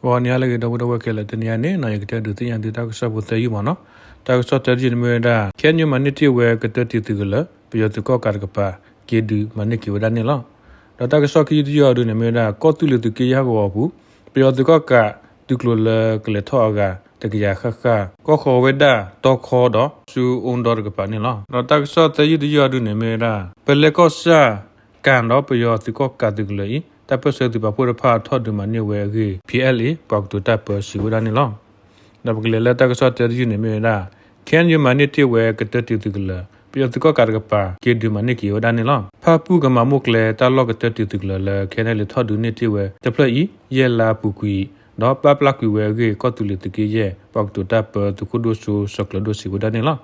ဂီၤနံၤဟါလၢအဂ့ၤ ဒီပုၢ်ဝဲၢ်ခဲလၢာ်, တနံၤအံၤန့ၣ် ယကတဲဒုးသ့ၣ်ညါသုတၢ်ကစီၣ်ဖိသၢယုၢ်မးနီၤ. တၢ်ကစီၣ်တၢတယုၢ်န့ၣ်မ့ၢ်ဝဲဒၣ် ခဲအံၤမၤန့ၢ်တ့ၢ်ဝဲကတၢၢ်တံၤသုးကလၢၤ ပယီၤသုးကီၣ်ကးတကပၤ က့ၤဒုးမၤန့ၢ်က့ၤဝဲဒၣ်န့ၣ်လီၤ. ဒီးတၢ်ကစီၣ်ခံယုၢ်တယုၢ်အံၤဒုန့ၣ်မ့ၢ်ဝဲဒၣ် ကီၢ်သူလ့ၤသုးက့ယဲၢ်ဟီၣ်ကဝီၤအပူၤ ပယီၤသုးကီၣ်ကးသုးကျိၤလၢကလဲၤထီၣ်အဂၤတကယၤဃၣ်ဃၣ် ကီၢ်ဃီၤဝဲဒၣ်တီခီဒီး ဆူအူဒီတကပၤန့ၣ်လီၤ. ဒီးတၢ်ကစီၣ်သၢယုၢ်တယုၢ်အံၤဒုန့ၣ်မ့ၢ်ဝဲဒၣ် ပလဲကီၢ်ဆၣ် ကၣ်ဒီးပယီၤသုးကီၣ်ကးသုးကလၢၤအံၤ တၢ်ပၢၢ်ဆၢသုးပာ်ဖှိၣ်တဖၣ်ထီၣ်ဒုးမၤန့ၢ်ဝဲအဂ့ၢ် ဖံအဲလ်အ့ ပှၤကတိၤတၢ်ပၢစံးဝဲဒၣ်န့ၣ်လီၤ. ဒီးပကလဲၤလၢတၢ်ကစီၣ်တၢတယုၢ်န့ၣ်မ့ၢ်ဝဲဒၣ် ခဲအံၤမၤန့ၢ်တ့ၢ်ဝဲကတၢၢ်တံၤသုးကလၢၤ ပယီၤသုးကီၣ်ကးတကပၤ က့ၤဒုးမၤန့ၢ်က့ၤဝဲဒၣ်န့ၣ်လီၤ. ဖၣ်ပူၣ်ကမၤမိၢ်ကျဲတၢ်လီၢ်ကတၢၢ်တံၤသုးကလၢၤလၢ ခဲအံၤန့ၣ်လဲၤထီၣ်ဒုးန့ၢ်တ့ၢ်ဝဲတဖျၢၣ်အံၤ ယဲၢ်လါအပူၤကွံာ် ဒီးပာ်ဖျါကွံာ်ဝဲအဂ့ၢ် ကီၢ်သူလ့ၤသုးက့ယဲၢ် ပှၤကတိၤတၢ်ပၢသုးခိၣ်ဒိၣ်စိစီၤကျၢၤဒိၣ်စံးဝဲဒၣ်န့ၣ်လီၤ.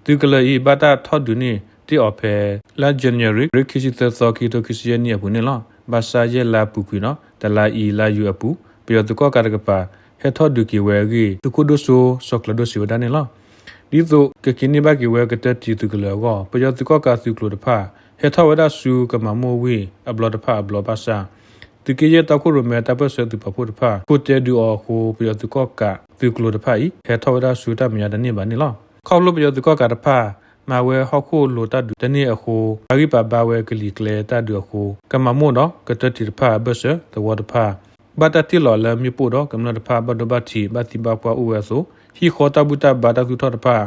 သုးကလၢၤအံၤ ဘၣ်တၢ်ထီၣ်ဒုးန့ၢ်တ့ၢ်အီၤဖဲ လါယနူၤအါရံၤ ခံဆံသၢသီ ခံကထိခံဆံယဲၢ်နံၣ်အပူၤန့ၣ်လီၤ. ဘၣ်ဆၣ်ယဲၢ်လါအပူၤကွံာ်ဒီး တလါအံၤလါယူၤအပူၤ ပယီၤသုးကီၣ်ကးတကပၤ ဟဲထီၣ်ဒုးက့ၤဝဲအဂ့ၢ် သုးခိၣ်ဒိၣ်စိစီၤကျၢၤဒိၣ်စံးဝဲဒၣ်န့ၣ်လီၤ. ဒ်သိးကက့ၤန့ၢ်ဘၣ်က့ၤဝဲကတၢၢ်တံၤသုးကလၢၤအဂီၢ် ပယီၤသုးကီၣ်ကးသုးကျိၤတဖၣ် ဟဲထီၣ်ဝဲဒၣ်ဆူကမၤမိၢ်ဝ့ၢ်အဘျီတဖၣ်အဘျီဘၣ်ဆၣ် သုးက့ယဲၢ်တီခိၣ်ရိၣ်မဲတၢ်ပၢၢ်ဆၢသုးပာ်ဖှိၣ်တဖၣ် ခိၣ်တဲဒုးအီၤအဃိ ပယီၤသုးကီၣ်ကးသုးကျိၤတဖၣ်အံၤ ဟဲထီၣ်ဝဲဒၣ်ဆူတၢ်မဲာ်ညါတန့ၢ်ဘၣ်န့ၣ်လီၤ. ခီဖျိပယီၤသုးကီၣ်ကးတဖၣ် မၤဝဲဟီၣ်ခိၣ်လိၤတၢ်ဒုးတန့ၢ်အဃိ ပာ်ဂံၢ်ပာ်ဘါဝဲကလံၤကျဲတၢ်ဒုးအဃိ ကမၤမိၢ်ဒီးကတၢၢ်တံၤတဖၣ်အဘၢၣ်စၢၤသဝီတဖၣ် ဘၣ်တၢ်တ့ၢ်လီၤလၢမ့ၣ်ပိၢ်ဒီးကမျၢၢ်တဖၣ်ဘၣ်ဒိဘၣ်ထံး ဘၣ်သံဘၣ်ပှၢ်အိၣ်ဝဲအသိး ဟံၣ်ဃီတၢ်ဘူၣ်တၢ်ဘါတၢ်သူၣ်ထီၣ်တဖၣ်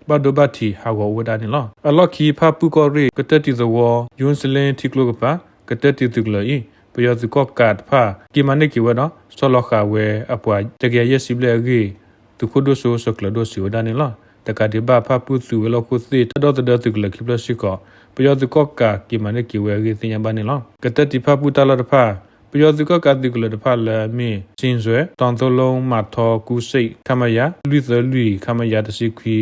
ဘၣ်ဒိဘၣ်ထံးဟးဂီၤအိၣ်ဝဲဒၣ်န့ၣ်လီၤ. အလီၢ်ခံဖၣ်ပူၣ်ကီၢ်ရ့ၣ် ကတၢၢ်တံၤသဝီ ယိစလ့ထံကျိကပၤ ကတၢၢ်တံၤသုးကလၢၤအံၤ ပယီၤသုးကီၣ်ကးတဖၣ် က့ၤမၤန့ၢ်က့ၤဝဲဒီး ဆီလီၤဃာ်ဝဲအပှၤတကယၤယဲၢ်ဆံဘျဲၣ်အဂ့ၢ် သုးခိၣ်ဒိၣ်စိစီၤကျၢၤဒိၣ်စံးဝဲဒၣ်န့ၣ်လီၤ. တကးဒံးဘၣ် ဖၣ်ပူၣ်သုးဝဲၤလီၢ်ခိၣ်သ့ၣ် တၢ်ဒီသဒၢသုးကလၢၤခံဖျၢၣ်စ့ၢ်ကီး ပယီၤသုးကီၣ်ကးက့ၤမၤန့ၢ်က့ၤဝဲအဂ့ၢ်သ့ၣ်ညါဘၣ်န့ၣ်လီၤ. ကတၢၢ်တံၤဖၣ်ပူၣ်တၢ်လီၢ်တဖၣ် ပယီၤသုးကီၣ်ကးသုးကလၢၤတဖၣ်လၢအမ့ၢ် စံစွဲ တီသိလိ မၤထီ ကူစ့း ခမရ လွံၢ်သၢလွံၢ် ခမရ တဆံခွံ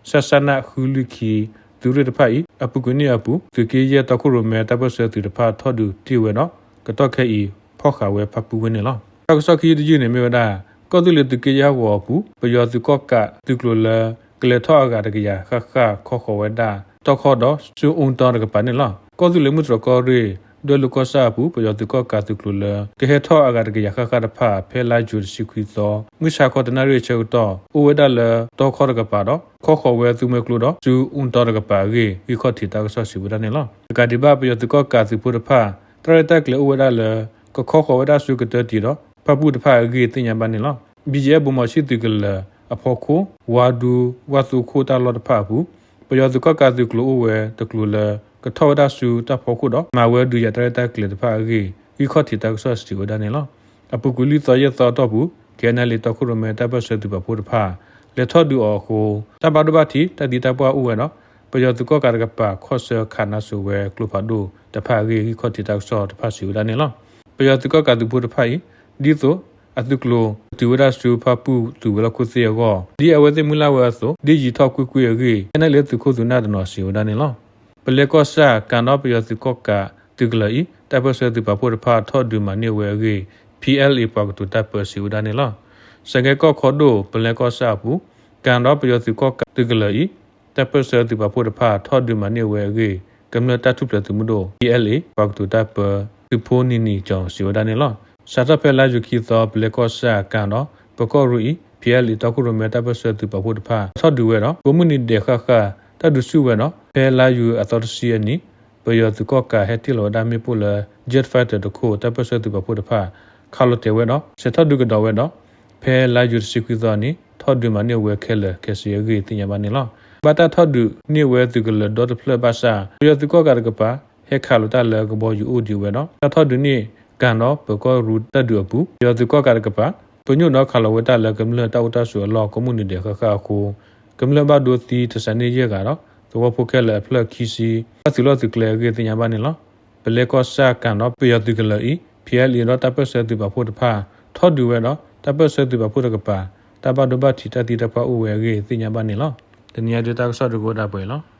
စၣ်စၣ်နၣ် ဃုလွံၢ်ခံ သုးရ့ၣ်တဖၣ်အံၤ အပူၤကွံာ်န့ၣ်အပူၤ သုးက့ယဲၢ်တီခိၣ်ရိၣ်မဲ တၢ်ပၢၢ်ဆၢသုးတဖၣ်ထီၣ်ဒုးတ့ၢ်ဝဲဒီး ကတီၢ်ခဲအံၤ ဖီၣ်ဃာ်ဝဲဖၣ်ပူၣ်ဝဲန့ၣ်လီၤ. တၢ်ကစီၣ်ခံယုၢ်တယုၢ်န့ၣ်မ့ၢ်ဝဲဒၣ် ကီၢ်သူလ့ၤသုးက့ယဲၢ်ဟီၣ်ကဝီၤအပူၤ ပယီၤသုးကီၣ်ကးသုးကျိၤလၢ ကလဲၤထီၣ်အဂၤတကယၤဃၣ်ဃၣ် ခီဃီၤဝဲဒၣ် တီခီဒီး ဆူအူတီတကပၤန့ၣ်လီၤ. ကီၢ်သူလ့ၤမုၢ်တြီၤကီၢ်ရ့ၣ် ဒွဲၣ်လိၤကီၢ်ဆၣ်အပူၤ ပယီၤသုးကီၣ်ကးသုးကျိၤလၢ ကဟဲထီၣ်အဂၤတကယၤဃၣ်ဃၣ်တဖၣ် ဖဲလါယူၤတဆံခွံသီ မုၢ်ဆါခီတနၣ်ရံၣ်အဆၢကတီၢ် အိၣ်ဝဲဒၣ်လၢတီခီတကပၤဒီး ခီဃီၤဝဲသုးမွဲကျိဒီး ဆူအူတီတကပၤအဂ့ၢ် ဂံၢ်ခီၣ်ထံးတၢ်ကစီၣ်စံးဝဲဒၣ်န့ၣ်လီၤ. တကးဒံးဘၣ် ပယီၤသုးကီၣ်ကးသုးဖိတဖၣ် တၢ်ရဲၣ်တၢ်ကျဲၤအိၣ်ဝဲဒၣ်လၢ ကခီဃီၤဝဲဒၣ်ဆူကတၢၢ်တံၤဒီး ဖၣ်ပူၣ်တဖၣ်အဂ့ၢ်သ့ၣ်ညါဘၣ်န့ၣ်လီၤ. ဘံၣ်ယဲၢ် ဘိးမီၤဆံၣ်သုးကလၢၤအဖီခိၣ် ဝါဒူ ဝၣ်သိခိၣ်တၢ်လီၢ်တဖၣ်အပူၤ ပယီၤသုးကီၣ်ကးသုးကျိၤအိၣ်ဝဲတကျိၤလၢ ကထီၣ်ဝဲဒၣ်ဆူတၢ်ဖီခိၣ်ဒီး မၤဝဲဒုးယၤတၢ်ရဲၣ်တၢ်ကျဲၤတဖၣ်အဂ့ၢ် ဂံၢ်ခီၣ်ထံးတၢ်ကစီၣ်စံးဝဲဒၣ်န့ၣ်လီၤ. အပူၤကွံာ်လွံၢ်သီယဲၢ်သီအတီၢ်ပူၤ KNLA တီခိၣ်ရိၣ်မဲတၢ်ပၢၢ်ဆၢသုးပာ်ဖှိၣ်တဖၣ် လဲၤထီၣ်ဒုးအီၤအဃိ တၢ်ဘၣ်ဒိဘၣ်ထံး တၢ်သံတၢ်ပှၢ်အိၣ်ဝဲဒီး ပယီၤသုးကီၣ်ကးတကပၤခီၣ်ဆၢခးနါစိၤဝဲကျိဖးဒိၣ်တဖၣ်အဂ့ၢ် ဂံၢ်ခီၣ်ထံးတၢ်ကစီၣ်တဖၣ်စံးဝဲဒၣ်န့ၣ်လီၤ. ပယီၤသုးကီၣ်ကးသုးဖိတဖၣ်အံၤ ဒ်သိးအသုးကျိၤကတုၤဝဲဒၣ်ဆူဖၣ်ပူၣ်သုးဝဲၤလီၢ်ခိၣ်သ့ၣ်အဂီၢ် ဒ်အဝဲသ့ၣ်မုၢ်လၢ်ဝဲအသိး ဒ်ယံာ်ထီၣ်ကွ့ၢ်ကွ့ၢ်အဂ့ၢ် KNLA သုးခိၣ်သုးနၢ်တနီၤစံးဝဲဒၣ်န့ၣ်လီၤ. ပလဲကီၢ်ဆၣ် ကၣ်ဒီးပယီၤသုးကီၣ်ကးသုးကလၢၤအံၤ တၢ်ပၢၢ်ဆၢသုးပာ်ဖှိၣ်တဖၣ်ထီၣ်ဒုးမၤန့ၢ်ဝဲအဂ့ၢ် PLA ပှၤကတိၤတၢ်ပၢစံးဝဲဒၣ်န့ၣ်လီၤ. စကဲကီၢ်ခီဒိၣ် ပလဲကီၢ်ဆၣ်အပူၤ ကၣ်ဒီးပယီၤသုးကီၣ်ကးသုးကလၢၤအံၤ တၢ်ပၢၢ်ဆၢသုးပာ်ဖှိၣ်တဖၣ်ထီၣ်ဒုးမၤန့ၢ်ဝဲအဂ့ၢ် ကမျၢၢ်တၢ်ထူၣ်ဖျဲးသုးမုၢ်ဒိၣ် PLA ပှၤကတိၤတၢ်ပၢ သုးဖိနံၤနံၤကၠီၤစံးဝဲဒၣ်န့ၣ်လီၤ. စးထီၣ်ဖဲလါယူၤခံသီ ပလဲကီၢ်ဆၣ် ကၣ်ဒီးပကီၢ်ရူၢ်အံၤ PLA တီခိၣ်ရိၣ်မဲတၢ်ပၢၢ်ဆၢသုးပာ်ဖှိၣ်တဖၣ် ထီၣ်ဒုးဝဲဒီး ကိးမုၢ်နံၤဒဲးဃၣ်ဃၣ် တၢ်ဒုးဆူၣ်ဝဲဒီး ဖဲလါယူၤအသီတဆံအနံၤ ပယီၤသုးကီၣ်ကးဟဲတ့ၢ်လီၤဝဲဒၣ်မ့ၣ်ပိၢ်လၢ Jet Fighter တခိၣ် တၢ်ပၢၢ်ဆၢသုးပာ်ဖှိၣ်တဖၣ် ခးလီၤတဲာ်ဝဲဒီး ဆဲးထီၣ်ဒုးကဒီးဝဲဒီး ဖဲလါယူၤတဆံခွံသီအနံၤ ထီၣ်ဒုးမၤန့ၢ်ဝဲခဲလၢာ်ခဲဆ့အဂ့ၢ်သ့ၣ်ညါဘၣ်န့ၣ်လီၤ. ဘၣ်တၢ်ထီၣ်ဒုးန့ၢ်ဝဲသုးကလၢၤဒီတဖျၢၣ်ဘၣ်ဆၣ် ပယီၤသုးကီၣ်ကးတကပၤ ဟဲခးလီၤတၢ်လၢကဘီယူၤအိၣ်ဒံးဝဲဒီး တၢ်ထီၣ်ဒုးန့ၢ်ကၣ်ဒီးပကီၢ်ရူၢ်တၢ်ဒုးအပူၤ ပယီၤသုးကီၣ်ကးတကပၤ ပညိၣ်ဒီးခးလီၤဝဲတၢ်လၢကမျၢၢ်တၢ်အိၣ်တၢ်ဆိးအလီၢ် ကိးမုၢ်နံၤဒဲးဃၣ်ဃၣ်အဃိ ကမျၢၢ်ဘၣ်ဒိသံတစးန့ၢ်ယဲၢ်ဂၤဒီး သဝီဖိခဲလၢာ်အဖျၢၣ်ခံဆံ ဘၣ်သုးလီၢ်သုးကျဲအဂ့ၢ်သ့ၣ်ညါဘၣ်န့ၣ်လီၤ. ပလဲကီၢ်ဆၣ် ကၣ်ဒီးပယီၤသုးကလၢၤအံၤ PLA ဒီးတၢ်ပၢၢ်ဆၢသုးပာ်ဖှိၣ်တဖၣ် ထီၣ်ဒုးဝဲဒီး တၢ်ပၢၢ်ဆၢသုးပာ်ဖှိၣ်တကပၤ တၢ်ဘၣ်ဒိဘၣ်ထံးတၢ်သံတၢ်ပှၢ်အိၣ်ဝဲအဂ့ၢ်သ့ၣ်ညါဘၣ်န့ၣ်လီၤ. တနံၤအံၤဒုးတၢ်ကစီၣ်ဒုးကအိၣ်ဒၣ်ပှဲၤလီၤ.